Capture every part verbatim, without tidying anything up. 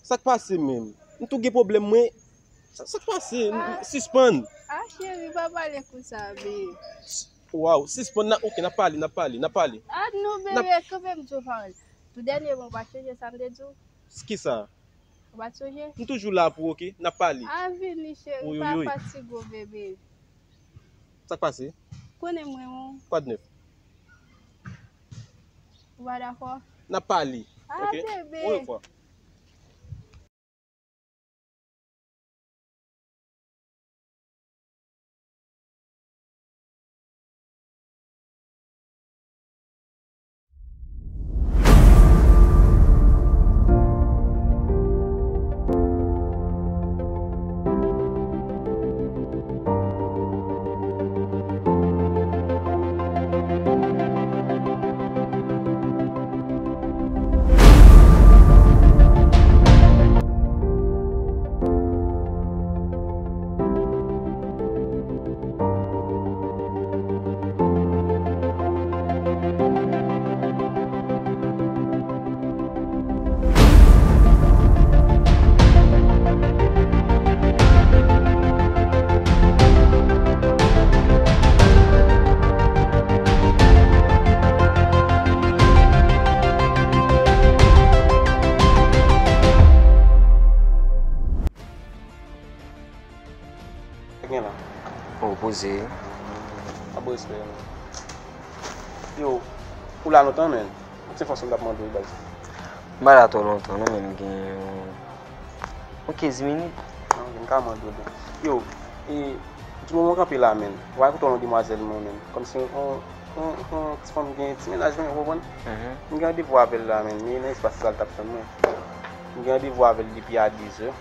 Sa k pase menm? M tou gen pwoblèm mwen. Sa, sa k pase? Ah. Sispann. Ah, cheri, pa pale konsa, babe. Waw, sispann, n a, ok, n ap pale, n ap pale, n ap pale. Ah, non, bebe, kanpe m di w pawòl. Tou dènyèman, ou pa t sonje sa m te di w? Kisa? Ou pa t sonje? M toujou la pou ou, ok? N ap pale. Ah, vini, cheri, pa fatige w, bebe. Sa k pase? Konnen mwen, ou. Kwa de nèf? Ou pa dakò? N ap pale, ah, ok? Bebe. Ou wè fwa. Sa gen la? Oh, poze. Abo respè, man. Yo, ou la lontan, men. Ou ti fòs m t ap mande w, baz. M pa la twò lontan, non, men m gen yon, yon kenz minit. Ah, ok, m ka mande w, bon. Yo, e, di moman w kanpe la, men. Ou pa koute yon demwazèl, non, men. Kòmsi yon, yon, yon, yon ti fanm gen ti mennaj, men, ou konprann? Mhm. M gen randevou avè l la, men. Men nan espas sa, l t ap tann mwen. M gen randevou avè l depi a dizè.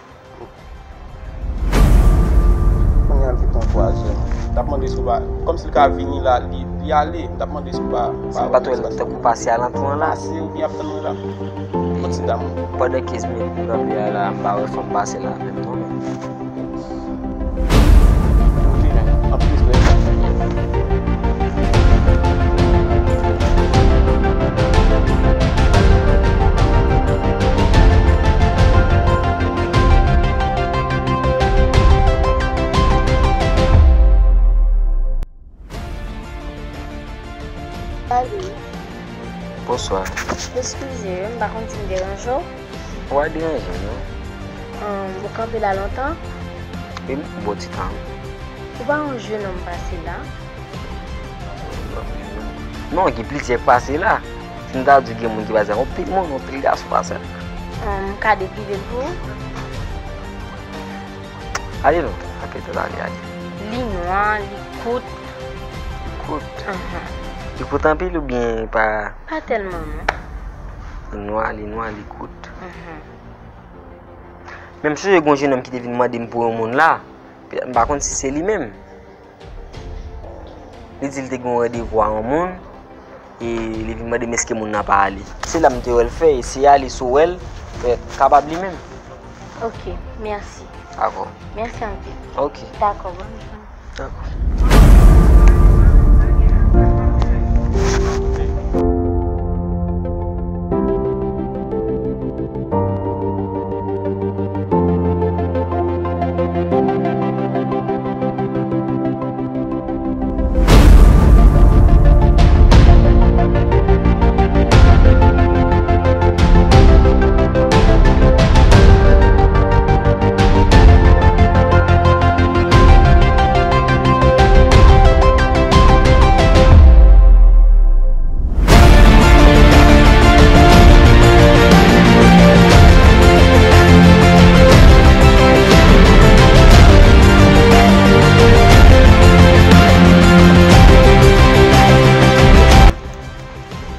Kounye a l te pran twa zè. M t ap mande si w pa, kòmsi l ka vini la, li, li ale. M t ap mande si w pa, si m pa t wè l tankou pase alantou an la. Pase oubyen ap tann mwen la. Yon ti dam. Pandan kenz minit m kanpe a la, m pa wè fanm pase la menm non, men. Ok, men, anpil respè. Salut. Bonswa. Eskize, m pa konn si m deranje w. Ou pa deranje, non. Ahn, ou kanpe la lontan? Wi, m bon ti tan. Ou pa wè yon jenòm pase la? Non, gen plizyè k pase la. Si m ta di w gen moun ki pase la, yon pil moun, yon pil gason pase la. Ahn, m ka dekrive l pou ou? Ale non, apre tèt ale, ale. Li nwa, li kout. Kout. Mhm. Li kout anpil oubyen pa? Pa tèlman non. Li nwa, li nwa, li kout. Mhm. Men m sonje gon jenòm ki te vin mande m pou yon moun la. M pa konn si se li menm. Li di li te gen yon randevou a yon moun, e li vin mande m èske moun nan pa ale. Se la m te wè l fè, e se ale si w wè l, e kapab li menm. Ok, mèsi. Dakò. Mèsi anpil. Ok. Dakò, bòn jounen. Dakò.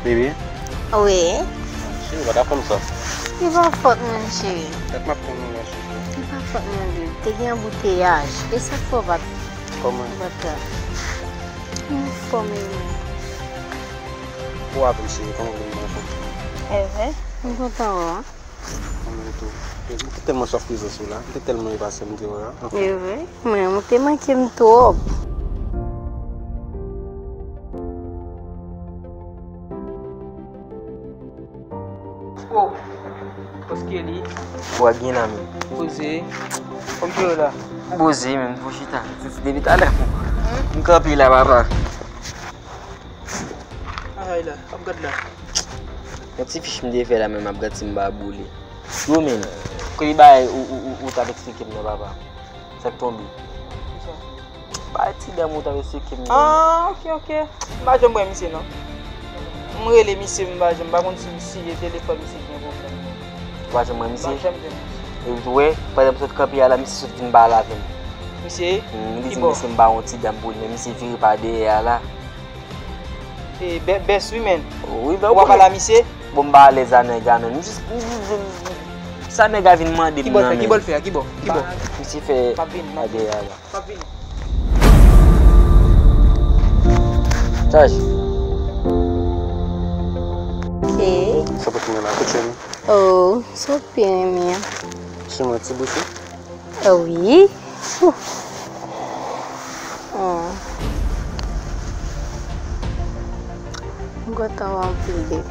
Bebe? Wi. Cheri, ou pa ta fè m sa. Se pa fòt mwen, cheri. Gad m ap tann ou la, cheri. Se pa fòt mwen, babe. Te gen anbouteyaj. E sa k fè w pa t... Kòman? Ou pa t la. M anfòm wi. Ou avè m, cheri, kòman w vle m anfòm? Evre, m kontan wè w. Mwen menm tou. Mwen te tèlman swaf prezans ou la. Mwen te tèlman enpasyan pou m te wè w. Evre, mwen, ou te manke m twòp. Oh, Paske li. Ou ap gen la menm. Poze. Kòm ki yo la? Poze menm, pou chita. Soti depi talè. M kanpe la, papa. Ay la, ap gad la. Yon ti fich m te fè la menm, ap gad si m pa boule. Yo menm, kote bagay ou, ou, ou, ou t ap eksplike m nan, papa? Sa k tonbe? Kisa? Bay ti dam ou t ap eseye kem nan. Ah, ok, ok. M pa janm wè misye non. M rele misye, m pa janm, m pa konn si, si e telefòn misye gen pwoblèm. Ou pa janm wè misye? M pa janm wè misye. Epi tou wè, pandan m sot kanpe a la, misye sot vin pale avè m. Misye? Hmm, li di m eske m ba yon ti dam pou li, men misye vire pa dèyè a la. E, bè-, bès wi, men. Wi, bè, ou pa pale a misye? Bon, m pa alèz a nèg a, men. M jis, m jis vin, sa nèg a vin mande m nan, men. Ki bò l fè a? Ki bò? Ki bò? Misye fè pa dèyè a la. M ap vini. Chaj. Ok. Sa pa fini la, kout chèn. Oh, sa w pi renmen an? Chèn mwen ti bouche. Ah wi. Ouh. Oh. M kontan wè w anpil, babe.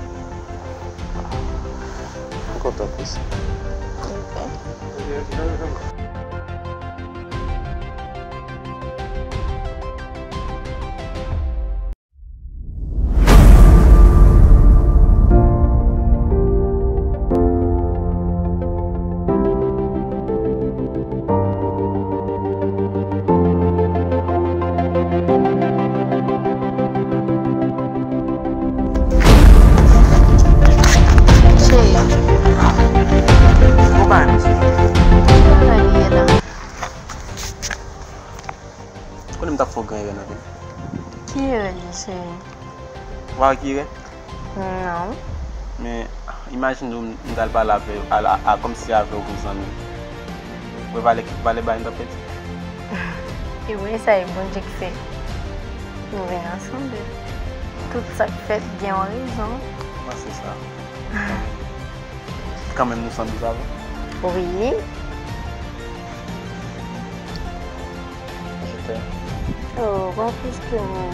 M kontan plis. Ok. Cheri. Ou pa renmen sa? Ki bagay li ye la? Konnen m t ap fè yon gran erè nan vi m. Ki erè, cheri? Ou pa wè ki erè? Non. Men, imajine w, m t al pale avè, a, a, a, kòmsi avè w pou zanmi. Ou wè valè, valè bagay m t ap pèdi? E wi, sa e Bondye k fè. Nou vin ansanm, babe. Tout sa k fèt gen yon rezon. Mwen se sa. Kanmenm nou sanble, pa vre? Wi. Je t'aime. Oh, pa plis ke mwen.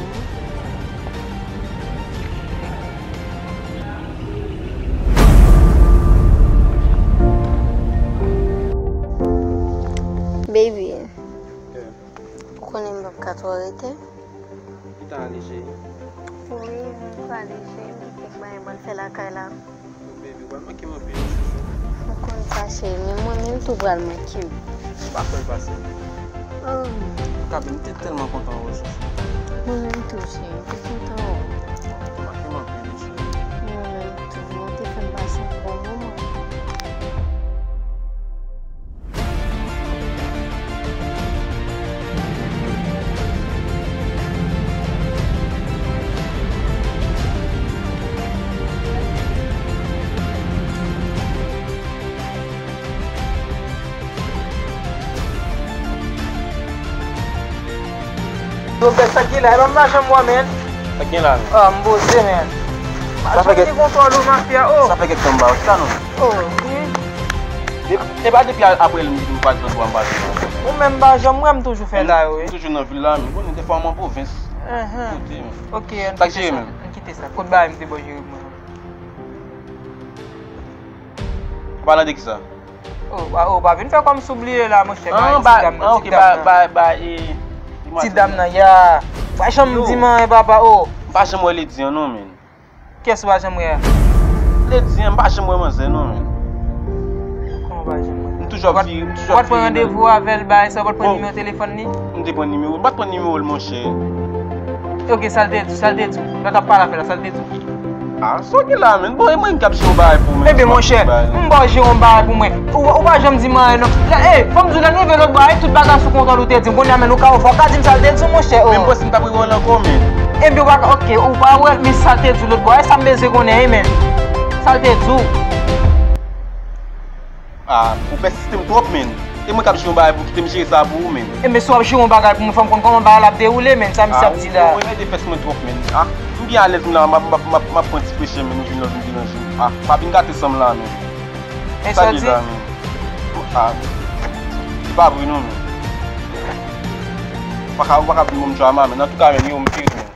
Baby, ou konnen m p ap ka twò rete? Li ta ale, cheri. Wi, m prale, cheri. M gen kèk bagay mwen fè lakay la. Baby, ou pral manke m anpil, chouchou. M konn sa, cheri, men mwen menm tou pral manke w. M pa kwè l pase. Oh. Kabi, m te tèlman kontan wè w, chouchou. Mwen menm tou, cheri, m te kontan wè w. Ou manke m anpil, wi, cheri. Mwen menm tou, ou te fè m pase yon bon moman. Yo, bèk, sa k gen la? E pa m pa janm wè, men. Sa k gen la, men? Ah, m poze, men. Sa fè kèk, kontwòl ou, mafya, oh. Sa fè kèk tan m ba w chita, non? Oh, wi. E, e pa depi a-, apre l m di m pa t lòt bò a m pa t. Ou menm pa janm wè m toujou fè la yo, wi. M toujou nan vil la, men konnen defwa m an pwovens. Kote, men. Ok, ann kite sa, ann kite sa. Kot bagay m te ba w jere pou mwen? An palan de kisa? Oh, pa, oh, pa vin fè kòmsi w bliye la, monchè. Ah, bay ti dam nan, ti dam nan. Ti dam nan, ya. Pa janm di m anyen, papa, oh. M pa janm wè Lady an, non, men. Kiyès ou pa janm wè a? Lady an, m pa janm wè manzè, non, men. Kòman w pa janm wè? M toujou ap vire, m toujou ap vire. Ou pa t pran randevou avè l, bagay sa, ou pa t pran nimewo telefòn li? M te pran nimewo, m pa t pran nimewo l, monchè. Ok, sa l te di w, sa l te di w? Lè w t ap pale avè l la, sa l te di w? Ah, sa w gen la, men? Bon, e mwen k ap jere yon bagay pou mwen. Ebyen, monchè, m ba w jere yon bagay pou mwen. Ou, ou pa janm di m anyen, non. Lè, ey, fò m di w, lè n rive lòtbò a, tout bagay sou kontwòl, ou te di m. Kounye a, men, ou ka, fò w ka di m sa l te di w, monchè, oh. Men m panse m t ap rive w la ankò, men. Ebyen, ou pa ka, ok, ou pa wè, men sa l te di w lòtbò a, e sa m bezwen konnen, wi, men. Sa l te di w. Ah, ou pèsiste m twòp, men. E mwen k ap jere yon bagay pou w kite m jere sa pou ou, men. Ebyen, si w ap jere yon bagay pou mwen, fò m konn kòman bagay la ap dewoule, men, sa misye ap di la. Ah, ou, ou renmen defèt mwen twòp, men. Ah, m byen alèz, m la, m ap, m ap, m ap, m ap pran ti frechè, men, ou vin la, ou vin deranje m. Ah, pa vin gate san m la, men. Sa k gen la, men? Ah, se pa vre, non, men. Ou pa ka, ou pa ka vin ban m drama, men. Antouka, men, yo, m cheri, men.